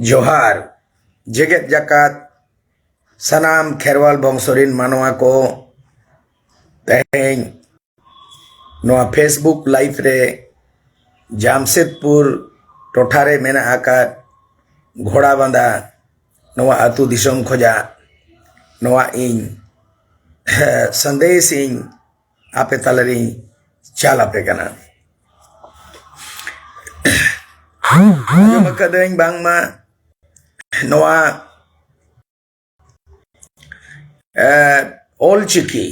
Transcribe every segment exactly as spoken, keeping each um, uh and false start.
ᱡᱚᱦᱟᱨ᱾ ᱡᱮᱜᱮᱛ ᱡᱟᱠᱟᱛ ᱥᱟᱱᱟᱢ ᱠᱷᱮᱨᱣᱟᱞ ᱵᱚᱝᱥᱚ ᱨᱤᱱ ᱢᱟᱱᱣᱟ ᱠᱚ, ᱛᱮᱦᱮᱧ ᱱᱚᱣᱟ Facebook live ᱨᱮ ᱡᱟᱢᱥᱮᱫᱽᱯᱩᱨ ᱴᱚᱴᱷᱟ ᱨᱮ ᱢᱮᱱᱟᱜ ᱟᱠᱟᱫ ᱜᱷᱚᱲᱟᱵᱟᱸᱫᱟ ᱱᱚᱣᱟ ᱟᱹᱛᱩ ᱫᱤᱥᱚᱢ ᱠᱷᱚᱡᱟᱜ ᱱᱚᱣᱟ ᱤᱧ ᱥᱟᱸᱫᱮᱥ ᱤᱧ ᱟᱯᱮ ᱛᱟᱞᱟᱨᱤᱧ ᱪᱟᱞ ᱟᱯᱮ ᱠᱟᱱᱟ᱾ ᱟᱸᱡᱚᱢ ᱟᱠᱟᱫᱟᱹᱧ ᱵᱟᱝᱢᱟ ᱱᱚᱣᱟ, ᱮ, ᱚᱞᱪᱤᱠᱤ,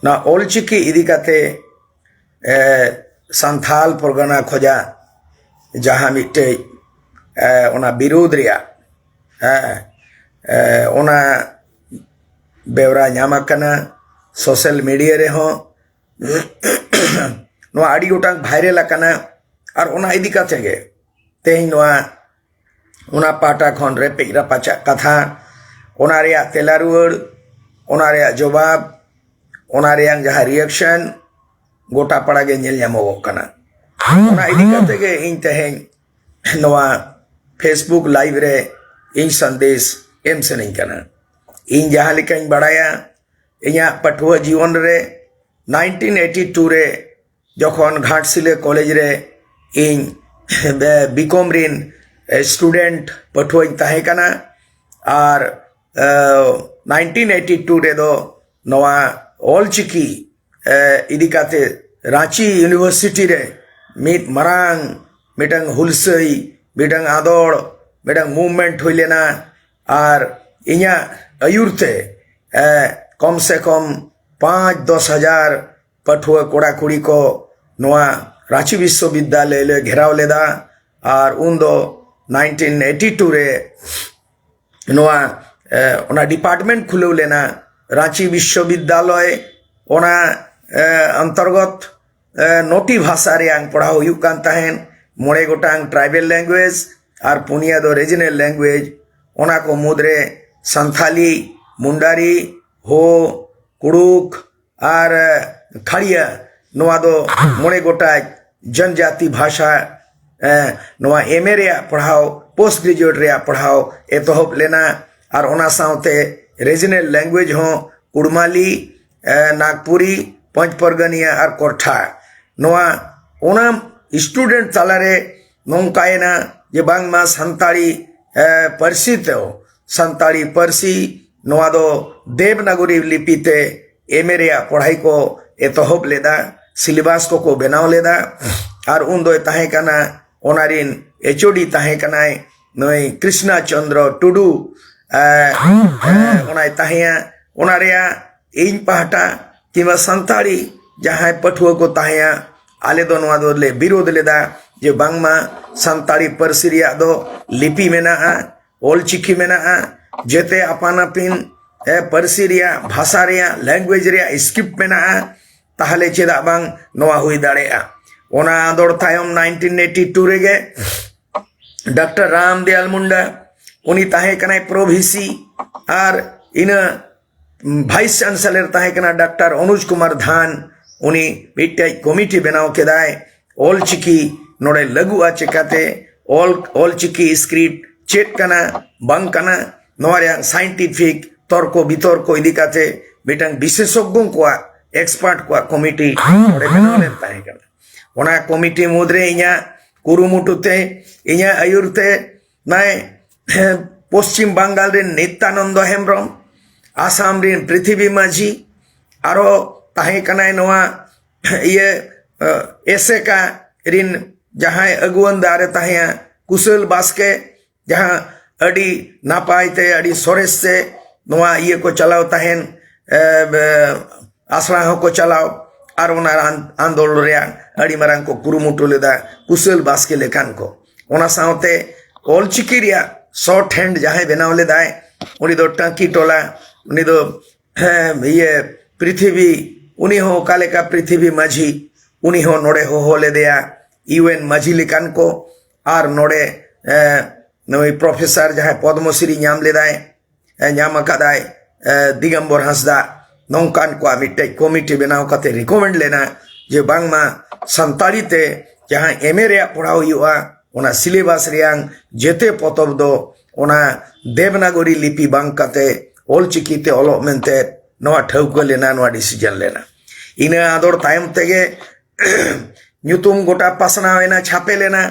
ᱱᱚᱣᱟ ᱚᱞᱪᱤᱠᱤ ᱤᱫᱤ ᱠᱟᱛᱮ, ᱮ, ᱥᱟᱱᱛᱷᱟᱞ ᱯᱚᱨᱜᱟᱱᱟ ᱠᱷᱚᱡᱟᱜ ᱡᱟᱦᱟᱸ ᱢᱤᱫᱴᱮᱡ, ᱮ, ᱚᱱᱟ ᱵᱤᱨᱳᱫᱷ ᱨᱮᱭᱟᱜ, ᱦᱮᱸ, ᱮ, ᱚᱱᱟ ᱵᱮᱣᱨᱟ ᱧᱟᱢ ᱟᱠᱟᱱᱟ ᱥᱳᱥᱟᱞ ᱢᱤᱰᱤᱭᱟ ᱨᱮᱦᱚᱸ᱾ ᱱᱚᱣᱟ ᱟᱹᱰᱤ ᱜᱚᱴᱟᱝ ᱵᱷᱟᱭᱨᱟᱞ ᱟᱠᱟᱱᱟ᱾ ᱟᱨ ᱚᱱᱟ ᱤᱫᱤ ᱠᱟᱛᱮ ᱜᱮ ᱛᱮᱦᱮᱧ ᱱᱚᱣᱟ, ᱚᱱᱟ ᱯᱟᱦᱴᱟ ᱠᱷᱚᱱ ᱨᱮᱯᱮᱡ ᱨᱟᱯᱟᱪᱟᱜ ᱠᱟᱛᱷᱟ, ᱚᱱᱟ ᱨᱮᱭᱟᱜ ᱛᱮᱞᱟ ᱨᱩᱣᱟᱹᱲ, ᱚᱱᱟ ᱨᱮᱭᱟᱜ ᱡᱚᱵᱟᱵ, ᱚᱱᱟ ᱨᱮᱭᱟᱜ ᱡᱟᱦᱟᱸ ᱨᱤᱭᱮᱠᱥᱚᱱ ᱜᱚᱴᱟ ᱯᱟᱲᱟ ᱜᱮ ᱧᱮᱞ ᱧᱟᱢᱚᱜᱚᱜ ᱠᱟᱱᱟ᱾ ᱚᱱᱟ ᱤᱫᱤ ᱠᱟᱛᱮ ᱜᱮ ᱤᱧ ᱛᱮᱦᱮᱧ ᱱᱚᱣᱟ Facebook live ᱨᱮ ᱤᱧ ᱥᱟᱸᱫᱮᱥ ᱮᱢ ᱥᱟᱱᱟᱧ ᱠᱟᱱᱟ᱾ ᱤᱧ ᱡᱟᱦᱟᱸ ᱞᱮᱠᱟᱧ ᱵᱟᱲᱟᱭᱟ, ᱤᱧᱟᱹᱜ ᱯᱟᱹᱴᱷᱩᱣᱟᱹ ᱡᱤᱭᱚᱱ ᱨᱮ ᱱᱟᱭᱤᱱᱴᱤᱱ ᱮᱭᱤᱴᱤ ᱴᱩ ᱨᱮ ᱡᱚᱠᱷᱚᱱ ᱜᱷᱟᱴᱥᱤᱞᱟᱹ ᱠᱚᱞᱮᱡᱽ ᱨᱮ ᱤᱧ ᱵᱤᱠᱚᱢ ᱨᱤᱱ ᱥᱴᱩᱰᱮᱱᱴ ᱯᱟᱹᱴᱷᱩᱣᱟᱹᱧ ᱛᱟᱦᱮᱸ ᱠᱟᱱᱟ᱾ ᱟᱨ ᱱᱟᱭᱤᱱᱴᱤᱱ ᱮᱭᱤᱴᱤ ᱴᱩ ᱨᱮᱫᱚ ᱱᱚᱣᱟ ᱚᱞᱪᱤᱠᱤ ᱮ, ᱤᱫᱤ ᱠᱟᱛᱮ ᱨᱟᱸᱪᱤ ᱤᱭᱩᱱᱤᱵᱷᱟᱨᱥᱤᱴᱤ ᱨᱮ ᱢᱤᱫ ᱢᱟᱨᱟᱝ ᱢᱤᱫᱴᱟᱝ ᱦᱩᱞᱥᱟᱹᱭ, ᱢᱤᱫᱴᱟᱝ ᱟᱸᱫᱳᱲ, ᱢᱤᱫᱴᱟᱝ ᱢᱩᱵᱷᱢᱮᱱᱴ ᱦᱩᱭ ᱞᱮᱱᱟ᱾ ᱟᱨ ᱤᱧᱟᱹᱜ ᱟᱹᱭᱩᱨ ᱛᱮ, ᱮ, ᱠᱚᱢ ᱥᱮ ᱠᱚᱢ ᱯᱟᱸᱪ ᱫᱚᱥ ᱦᱟᱡᱟᱨ ᱯᱟᱹᱴᱷᱩᱣᱟᱹ ᱠᱚᱲᱟ ᱠᱩᱲᱤ ᱠᱚ ᱱᱚᱣᱟ ᱨᱟᱸᱪᱤ ᱵᱤᱥᱥᱚᱵᱤᱫᱽᱫᱟᱞᱚᱭ ᱞᱮ ᱜᱷᱮᱨᱟᱣ ᱞᱮᱫᱟ᱾ ᱟᱨ ᱩᱱᱫᱚ ᱱᱟᱭᱤᱱᱴᱤᱱ ᱮᱭᱤᱴᱤ ᱴᱩ ᱨᱮ ᱱᱚᱣᱟ, ᱮ, ᱚᱱᱟ ᱰᱤᱯᱟᱨᱴᱢᱮᱱᱴ ᱠᱷᱩᱞᱟᱹᱣ ᱞᱮᱱᱟ, ᱨᱟᱸᱪᱤ ᱵᱤᱥᱥᱚᱵᱤᱫᱽᱫᱟᱞᱚᱭ᱾ ᱚᱱᱟ, ᱮ, ᱚᱱᱛᱚᱨᱜᱚᱛ, ᱮ, ᱱᱚᱴᱤ ᱵᱷᱟᱥᱟ ᱨᱮᱭᱟᱝ ᱯᱟᱲᱦᱟᱣ ᱦᱩᱭᱩᱜ ᱠᱟᱱ ᱛᱟᱦᱮᱸᱱ, ᱢᱚᱬᱮ ᱜᱚᱴᱟᱝ ᱴᱨᱟᱭᱵᱮᱞ ᱞᱮᱝᱜᱩᱭᱮᱡᱽ ᱟᱨ ᱯᱩᱱᱭᱟ ᱫᱚ ᱨᱤᱡᱤᱱᱟᱞ ᱞᱮᱝᱜᱩᱭᱮᱡᱽ᱾ ᱚᱱᱟ ᱠᱚ ᱢᱩᱫᱽᱨᱮ ᱥᱟᱱᱛᱷᱟᱞᱤ, ᱢᱩᱱᱰᱟᱨᱤ, ᱦᱳ, ᱠᱩᱲᱩᱠ ᱟᱨ, ᱮ, ᱠᱷᱟᱲᱤᱭᱟ, ᱱᱚᱣᱟ ᱫᱚ ᱢᱚᱬᱮ ᱜᱚᱴᱟᱝ ᱡᱚᱱᱡᱟᱛᱤ ᱵᱷᱟᱥᱟ, ᱮ, ᱱᱚᱣᱟ ᱮᱢ ᱮ ᱨᱮᱭᱟᱜ ᱯᱟᱲᱦᱟᱣ ᱯᱳᱥᱴ ᱜᱨᱮᱡᱩᱭᱮᱴ ᱨᱮᱭᱟᱜ ᱯᱟᱲᱦᱟᱣ ᱮᱛᱚᱦᱚᱵ ᱞᱮᱱᱟ᱾ ᱟᱨ ᱚᱱᱟ ᱥᱟᱶᱛᱮ ᱨᱤᱡᱤᱱᱟᱞ ᱞᱮᱝᱜᱩᱭᱮᱡᱽ ᱦᱚᱸ ᱠᱩᱲᱢᱟᱞᱤ, ᱮ, ᱱᱟᱜᱽᱯᱩᱨᱤ, ᱯᱚᱧᱪ ᱯᱚᱨᱜᱟᱱᱤᱭᱟ ᱟᱨ ᱠᱚᱨᱴᱷᱟ, ᱱᱚᱣᱟ ᱚᱱᱟ ᱥᱴᱩᱰᱮᱱᱴ ᱛᱟᱞᱟᱨᱮ ᱱᱚᱝᱠᱟᱭᱮᱱᱟ ᱡᱮ ᱵᱟᱝᱢᱟ ᱥᱟᱱᱛᱟᱲᱤ, ᱮ, ᱯᱟᱹᱨᱥᱤ ᱛᱮ, ᱥᱟᱱᱛᱟᱲᱤ ᱯᱟᱹᱨᱥᱤ ᱱᱚᱣᱟ ᱫᱚ ᱫᱮᱵᱽᱱᱟᱜᱚᱨᱤ ᱞᱤᱯᱤ ᱛᱮ ᱮᱢ ᱮ ᱨᱮᱭᱟᱜ ᱯᱚᱲᱦᱟᱭ ᱠᱚ ᱮᱛᱚᱦᱚᱵ ᱞᱮᱫᱟ, ᱥᱤᱞᱮᱵᱟᱥ ᱠᱚᱠᱚ ᱵᱮᱱᱟᱣ ᱞᱮᱫᱟ᱾ ᱟᱨ ᱩᱱ ᱫᱚᱭ ᱛᱟᱦᱮᱸ ᱠᱟᱱᱟ, ᱚᱱᱟ ᱨᱤᱱ ᱮᱪ ᱳ ᱰᱤ ᱛᱟᱦᱮᱸ ᱠᱟᱱᱟᱭ ᱱᱩᱭ ᱠᱨᱤᱥᱱᱟ ᱪᱚᱱᱫᱨᱚ ᱴᱩᱰᱩ, ᱮ, ᱮ, ᱚᱱᱟᱭ ᱛᱟᱦᱮᱸᱭᱟ᱾ ᱚᱱᱟ ᱨᱮᱭᱟᱜ ᱤᱧ ᱯᱟᱦᱴᱟ ᱠᱤᱝᱵᱟ ᱥᱟᱱᱛᱟᱲᱤ ᱡᱟᱦᱟᱸᱭ ᱯᱟᱹᱴᱷᱩᱣᱟᱹ ᱠᱚ ᱛᱟᱦᱮᱸᱭᱟ, ᱟᱞᱮ ᱫᱚ ᱱᱚᱣᱟ ᱫᱚᱞᱮ ᱵᱤᱨᱳᱫᱷ ᱞᱮᱫᱟ ᱡᱮ ᱵᱟᱝᱢᱟ ᱥᱟᱱᱛᱟᱲᱤ ᱯᱟᱹᱨᱥᱤ ᱨᱮᱭᱟᱜ ᱫᱚ ᱞᱤᱯᱤ ᱢᱮᱱᱟᱜᱼᱟ, ᱚᱞᱪᱤᱠᱤ ᱢᱮᱱᱟᱜᱼᱟ, ᱡᱮᱛᱮ ᱟᱯᱟᱱ ᱟᱹᱯᱤᱱ, ᱮ, ᱯᱟᱹᱨᱥᱤ ᱨᱮᱭᱟᱜ, ᱵᱷᱟᱥᱟ ᱨᱮᱭᱟᱜ, ᱞᱮᱝᱜᱩᱭᱮᱡᱽ ᱨᱮᱭᱟᱜ ᱥᱠᱨᱤᱯᱴ ᱢᱮᱱᱟᱜᱼᱟ, ᱛᱟᱦᱚᱞᱮ ᱪᱮᱫᱟᱜ ᱵᱟᱝ ᱱᱚᱣᱟ ᱦᱩᱭ ᱫᱟᱲᱮᱭᱟᱜᱼᱟ? ᱚᱱᱟ ᱟᱸᱫᱳᱲ ᱛᱟᱭᱚᱢ ᱱᱟᱭᱤᱱᱴᱤᱱ ᱮᱭᱤᱴᱤ ᱴᱩ ᱨᱮᱜᱮ ᱰᱟᱠᱛᱟᱨ ᱨᱟᱢ ᱫᱮᱭᱟᱞ ᱢᱩᱱᱰᱟ, ᱩᱱᱤ ᱛᱟᱦᱮᱸ ᱠᱟᱱᱟᱭ ᱯᱨᱳ ᱵᱷᱤ ᱥᱤ, ᱟᱨ ᱤᱱᱟᱹ ᱵᱷᱟᱭᱤᱥ ᱪᱟᱱᱥᱮᱞᱚᱨ ᱛᱟᱦᱮᱸ ᱠᱟᱱᱟ ᱰᱟᱠᱛᱟᱨ ᱚᱱᱩᱡᱽ ᱠᱩᱢᱟᱨ ᱫᱷᱟᱱ᱾ ᱩᱱᱤ ᱢᱤᱫᱴᱮᱡ ᱠᱚᱢᱤᱴᱤ ᱵᱮᱱᱟᱣ ᱠᱮᱫᱟᱭ, ᱚᱞᱪᱤᱠᱤ ᱱᱚᱰᱮ ᱞᱟᱹᱜᱩᱜᱼᱟ ᱪᱮᱠᱟᱛᱮ, ᱚᱞ, ᱚᱞᱪᱤᱠᱤ ᱥᱠᱨᱤᱯᱴ ᱪᱮᱫ ᱠᱟᱱᱟ ᱵᱟᱝ ᱠᱟᱱᱟ, ᱱᱚᱣᱟ ᱨᱮᱭᱟᱜ ᱥᱟᱭᱮᱱᱴᱤᱯᱷᱤᱠ ᱛᱚᱨᱠᱚ ᱵᱤᱛᱚᱨᱠᱚ ᱤᱫᱤ ᱠᱟᱛᱮ ᱢᱤᱫᱴᱟᱝ ᱵᱤᱥᱮᱥᱚᱜᱽᱜᱚ ᱠᱚᱣᱟᱜ, ᱮᱠᱥᱯᱟᱨᱴ ᱠᱚᱣᱟᱜ ᱠᱚᱢᱤᱴᱤ ᱱᱚᱰᱮ ᱵᱮᱱᱟᱣ ᱞᱮᱱ ᱛᱟᱦᱮᱸ ᱠᱟᱱᱟ᱾ ᱚᱱᱟ ᱠᱚᱢᱤᱴᱤ ᱢᱩᱫᱽᱨᱮ ᱤᱧᱟᱹᱜ ᱠᱩᱨᱩᱢᱩᱴᱩ ᱛᱮ, ᱤᱧᱟᱹᱜ ᱟᱹᱭᱩᱨ ᱛᱮ ᱱᱟᱭ ᱯᱚᱥᱪᱤᱢ ᱵᱟᱝᱜᱟᱞ ᱨᱮᱱ ᱱᱤᱛᱭᱟᱱᱚᱱᱫᱚ ᱦᱮᱢᱵᱨᱚᱢ, ᱟᱥᱟᱢ ᱨᱮᱱ ᱯᱨᱤᱛᱷᱤᱵᱤ ᱢᱟᱹᱡᱷᱤ, ᱟᱨᱚ ᱛᱟᱦᱮᱸ ᱠᱟᱱᱟᱭ ᱱᱚᱣᱟ ᱤᱭᱟᱹ, ᱮ, ᱮᱥᱮᱠᱟ ᱨᱤᱱ ᱡᱟᱦᱟᱸᱭ ᱟᱹᱜᱩᱣᱟᱹᱱ ᱫᱟᱨᱮ ᱛᱟᱦᱮᱸᱭᱟ ᱠᱩᱥᱟᱹᱞ ᱵᱟᱥᱠᱮ, ᱡᱟᱦᱟᱸ ᱟᱹᱰᱤ ᱱᱟᱯᱟᱭ ᱛᱮ, ᱟᱹᱰᱤ ᱥᱚᱨᱮᱥ ᱛᱮ ᱱᱚᱣᱟ ᱤᱭᱟᱹ ᱠᱚ ᱪᱟᱞᱟᱣ ᱛᱟᱦᱮᱱ, ᱮ, ᱵᱮ, ᱟᱥᱲᱟ ᱦᱚᱸᱠᱚ ᱪᱟᱞᱟᱣ, ᱟᱨ ᱚᱱᱟ ᱟᱱ-, ᱟᱱᱫᱳᱞᱚᱱ ᱨᱮᱭᱟᱜ ᱟᱹᱰᱤ ᱢᱟᱨᱟᱝ ᱠᱚ ᱠᱩᱨᱩᱢᱩᱴᱩ ᱞᱮᱫᱟ, ᱠᱩᱥᱟᱹᱞ ᱵᱟᱥᱠᱮ ᱞᱮᱠᱟᱱ ᱠᱚ᱾ ᱚᱱᱟ ᱥᱟᱶᱛᱮ ᱚᱞᱪᱤᱠᱤ ᱨᱮᱭᱟᱜ ᱥᱚᱨᱴ ᱦᱮᱱᱰ ᱡᱟᱦᱟᱸᱭ ᱵᱮᱱᱟᱣ ᱞᱮᱫᱟᱭ, ᱩᱱᱤ ᱫᱚ ᱴᱟᱸᱠᱤ ᱴᱚᱞᱟ, ᱩᱱᱤ ᱫᱚ, ᱦᱮᱸ, ᱤᱭᱟᱹ, ᱯᱨᱤᱛᱷᱤᱵᱤ, ᱩᱱᱤ ᱦᱚᱸ ᱚᱠᱟ ᱞᱮᱠᱟ ᱯᱨᱤᱛᱷᱤᱵᱤ ᱢᱟᱹᱡᱷᱤ, ᱩᱱᱤ ᱦᱚᱸ ᱱᱚᱰᱮ ᱦᱚᱦᱚ ᱞᱮᱫᱮᱭᱟ, ᱤᱭᱩ ᱮᱱ ᱢᱟᱹᱡᱷᱤ ᱞᱮᱠᱟᱱ ᱠᱚ, ᱟᱨ ᱱᱚᱰᱮ, ᱮ, ᱱᱩᱭ ᱯᱨᱚᱯᱷᱮᱥᱚᱨ ᱡᱟᱦᱟᱸᱭ ᱯᱚᱫᱽᱢᱚᱥᱨᱤ ᱧᱟᱢ ᱞᱮᱫᱟᱭ, ᱮ, ᱧᱟᱢ ᱟᱠᱟᱫᱟᱭ, ᱮ, ᱫᱤᱜᱚᱢᱵᱚᱨ ᱦᱟᱸᱥᱫᱟ, ᱱᱚᱝᱠᱟᱱ ᱠᱚᱣᱟᱜ ᱢᱤᱫᱴᱮᱡ ᱠᱚᱢᱤᱴᱤ ᱵᱮᱱᱟᱣ ᱠᱟᱛᱮ ᱨᱤᱠᱚᱢᱮᱱᱰ ᱞᱮᱱᱟ ᱡᱮ ᱵᱟᱝᱢᱟ ᱥᱟᱱᱛᱟᱲᱤ ᱛᱮ ᱡᱟᱦᱟᱸ ᱮᱢ ᱮ ᱨᱮᱭᱟᱜ ᱯᱚᱲᱦᱟᱣ ᱦᱩᱭᱩᱜᱼᱟ, ᱚᱱᱟ ᱥᱤᱞᱮᱵᱟᱥ ᱨᱮᱭᱟᱝ ᱡᱮᱛᱮ ᱯᱚᱛᱚᱵ ᱫᱚ ᱚᱱᱟ ᱫᱮᱵᱽᱱᱟᱜᱚᱨᱤ ᱞᱤᱯᱤ ᱵᱟᱝ ᱠᱟᱛᱮ ᱚᱞᱪᱤᱠᱤ ᱛᱮ ᱚᱞᱚᱜ ᱢᱮᱱᱛᱮ ᱱᱚᱣᱟ ᱴᱷᱟᱹᱣᱠᱟᱹ ᱞᱮᱱᱟ, ᱱᱚᱣᱟ ᱰᱤᱥᱤᱡᱚᱱ ᱞᱮᱱᱟ᱾ ᱤᱱᱟᱹ ᱟᱸᱫᱳᱲ ᱛᱟᱭᱚᱢ ᱛᱮᱜᱮ ᱧᱩᱛᱩᱢ ᱜᱚᱴᱟ ᱯᱟᱥᱱᱟᱣ ᱮᱱᱟ, ᱪᱷᱟᱯᱮ ᱞᱮᱱᱟ᱾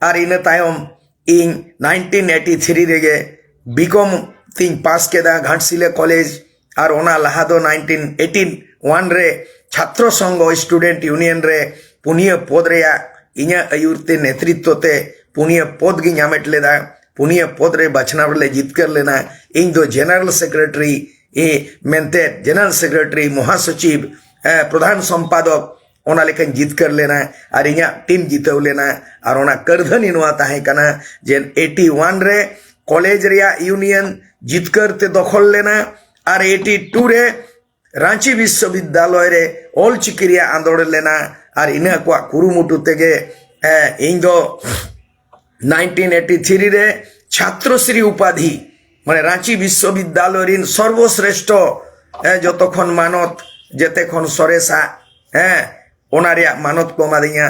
ᱟᱨ ᱤᱱᱟᱹ ᱛᱟᱭᱚᱢ ᱤᱧ ᱱᱟᱭᱤᱱᱴᱤᱱ ᱮᱭᱤᱴᱤ ᱛᱷᱨᱤ ᱨᱮᱜᱮ ᱵᱤᱠᱚᱢ ᱛᱤᱧ ᱯᱟᱥ ᱠᱮᱫᱟ ᱜᱷᱟᱴᱥᱤᱞᱟᱹ ᱠᱚᱞᱮᱡᱽ᱾ ᱟᱨ ᱚᱱᱟ ᱞᱟᱦᱟ ᱫᱚ ᱱᱟᱭᱤᱱᱴᱤᱱ ᱮᱭᱤᱴᱤ ᱣᱟᱱ ᱨᱮ ᱪᱷᱟᱛᱨᱚ ᱥᱚᱝᱜᱷᱚ ᱥᱴᱩᱰᱮᱱᱴ ᱤᱭᱩᱱᱤᱭᱚᱱ ᱨᱮ ᱯᱩᱱᱭᱟᱹ ᱯᱚᱫᱽ ᱨᱮᱭᱟᱜ ᱤᱧᱟᱹᱜ ᱟᱹᱭᱩᱨ ᱛᱮ, ᱱᱮᱛᱨᱤᱛᱛᱚ ᱛᱮ ᱯᱩᱱᱭᱟᱹ ᱯᱚᱫᱽ ᱜᱤᱧ ᱦᱟᱢᱮᱴ ᱞᱮᱫᱟ᱾ ᱯᱩᱱᱭᱟᱹ ᱯᱚᱫᱽ ᱨᱮ ᱵᱟᱪᱷᱱᱟᱣ ᱨᱮᱞᱮ ᱡᱤᱛᱠᱟᱹᱨ ᱞᱮᱱᱟ᱾ ᱤᱧ ᱫᱚ ᱡᱮᱱᱟᱨᱟᱞ ᱥᱮᱠᱨᱮᱴᱟᱨᱤ ᱢᱮᱱᱛᱮ, ᱡᱮᱱᱟᱨᱟᱞ ᱥᱮᱠᱨᱮᱴᱟᱨᱤ, ᱢᱚᱦᱟᱥᱚᱪᱤᱵᱽ, ᱮ, ᱯᱨᱚᱫᱷᱟᱱ ᱥᱚᱢᱯᱟᱫᱚᱠ, ᱚᱱᱟ ᱞᱮᱠᱟᱧ ᱡᱤᱛᱠᱟᱹᱨ ᱞᱮᱱᱟ ᱟᱨ ᱤᱧᱟᱹᱜ ᱴᱤᱢ ᱡᱤᱛᱟᱹᱣ ᱞᱮᱱᱟ᱾ ᱟᱨ ᱚᱱᱟ ᱠᱟᱹᱨᱫᱷᱟᱹᱱᱤ ᱱᱚᱣᱟ ᱛᱟᱦᱮᱸ ᱠᱟᱱᱟ ᱡᱮ ᱮᱭᱤᱴᱤ ᱣᱟᱱ ᱨᱮ ᱠᱚᱞᱮᱡᱽ ᱨᱮᱭᱟᱜ ᱤᱭᱩᱱᱤᱭᱚᱱ ᱡᱤᱛᱠᱟᱹᱨ ᱛᱮ ᱫᱚᱠᱷᱚᱞ ᱞᱮᱱᱟ᱾ ᱟᱨ ᱮᱭᱤᱴᱤ ᱴᱩ ᱨᱮ ᱨᱟᱸᱪᱤ ᱵᱤᱥᱥᱚᱵᱤᱫᱽᱫᱟᱞᱚᱭ ᱨᱮ ᱚᱞ ᱪᱤᱠᱤ ᱨᱮᱭᱟᱜ ᱟᱸᱫᱳᱲ ᱞᱮᱱᱟ᱾ ᱟᱨ ᱤᱱᱟᱹ ᱠᱚᱣᱟᱜ ᱠᱩᱨᱩᱢᱩᱴᱩ ᱛᱮᱜᱮ, ᱮ, ᱤᱧ ᱫᱚ ᱱᱟᱭᱤᱱᱴᱤᱱ ᱮᱭᱤᱴᱤ ᱛᱷᱨᱤ ᱨᱮ ᱪᱷᱟᱛᱨᱚ ᱥᱨᱤ ᱩᱯᱟᱫᱷᱤ, ᱢᱟᱱᱮ ᱨᱟᱸᱪᱤ ᱵᱤᱥᱥᱚᱵᱤᱫᱽᱫᱟᱞᱚᱭ ᱨᱤᱱ ᱥᱚᱨᱵᱚᱥᱨᱮᱥᱴᱷᱚ, ᱮ, ᱡᱚᱛᱚ ᱠᱷᱚᱱ ᱢᱟᱱᱚᱛ, ᱡᱮᱛᱮ ᱠᱷᱚᱱ ᱥᱚᱨᱮᱥᱟ, ᱦᱮᱸ, ᱚᱱᱟ ᱨᱮᱭᱟᱜ ᱢᱟᱱᱚᱛ ᱠᱚ ᱮᱢᱟᱫᱤᱧᱟ᱾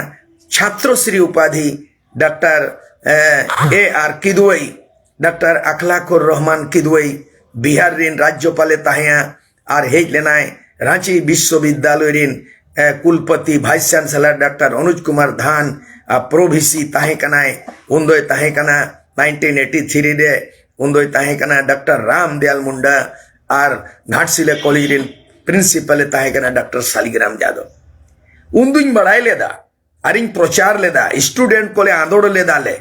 ᱪᱷᱟᱛᱨᱚ ᱥᱨᱤ ᱩᱯᱟᱫᱷᱤ ᱰᱟᱠᱛᱟᱨ, ᱮ, ᱮ ᱟᱨ ᱠᱤᱫᱣᱟᱹᱭ, ᱰᱟᱠᱛᱟᱨ ᱟᱠᱷᱞᱟᱠᱩᱨ ᱨᱚᱦᱢᱟᱱ ᱠᱤᱫᱣᱟᱹᱭ ᱵᱤᱦᱟᱨ ᱨᱤᱱ ᱨᱟᱡᱽᱡᱚᱯᱟᱞᱮ ᱛᱟᱦᱮᱸᱭᱟ᱾ ᱟᱨ ᱦᱮᱡ ᱞᱮᱱᱟᱭ ᱨᱟᱸᱪᱤ ᱵᱤᱥᱥᱚᱵᱤᱫᱽᱫᱟᱞᱚᱭ ᱨᱤᱱ, ᱮ, ᱠᱩᱞᱯᱚᱛᱤ, ᱵᱷᱟᱭᱤᱥ ᱪᱟᱱᱥᱮᱞᱚᱨ ᱰᱟᱠᱛᱟᱨ ᱚᱱᱩᱡᱽ ᱠᱩᱢᱟᱨ ᱫᱷᱟᱱ, ᱟᱨ ᱯᱨᱚᱵᱷᱤᱥᱤ ᱛᱟᱦᱮᱸ ᱠᱟᱱᱟᱭ᱾ ᱩᱱᱫᱚᱭ ᱛᱟᱦᱮᱸ ᱠᱟᱱᱟ ᱱᱟᱭᱤᱱᱴᱤᱱ ᱮᱭᱤᱴᱤ ᱛᱷᱨᱤ ᱨᱮ, ᱩᱱᱫᱚᱭ ᱛᱟᱦᱮᱸ ᱠᱟᱱᱟ ᱰᱟᱠᱛᱟᱨ ᱨᱟᱢ ᱫᱮᱭᱟᱞ ᱢᱩᱱᱰᱟ᱾ ᱟᱨ ᱜᱷᱟᱴᱥᱤᱞᱟᱹ ᱠᱚᱞᱮᱡᱽ ᱨᱤᱱ ᱯᱨᱤᱱᱥᱤᱯᱟᱞᱮ ᱛᱟᱦᱮᱸ ᱠᱟᱱᱟ ᱰᱟᱠᱛᱟᱨ ᱥᱟᱞᱤᱜᱨᱟᱢ ᱡᱟᱫᱚᱵ᱾ ᱩᱱᱫᱩᱧ ᱵᱟᱲᱟᱭ ᱞᱮᱫᱟ ᱟᱨᱤᱧ ᱯᱨᱚᱪᱟᱨ ᱞᱮᱫᱟ, ᱥᱴᱩᱰᱮᱱᱴ ᱠᱚᱞᱮ ᱟᱸᱫᱳᱲ ᱞᱮᱫᱟ ᱞᱮ,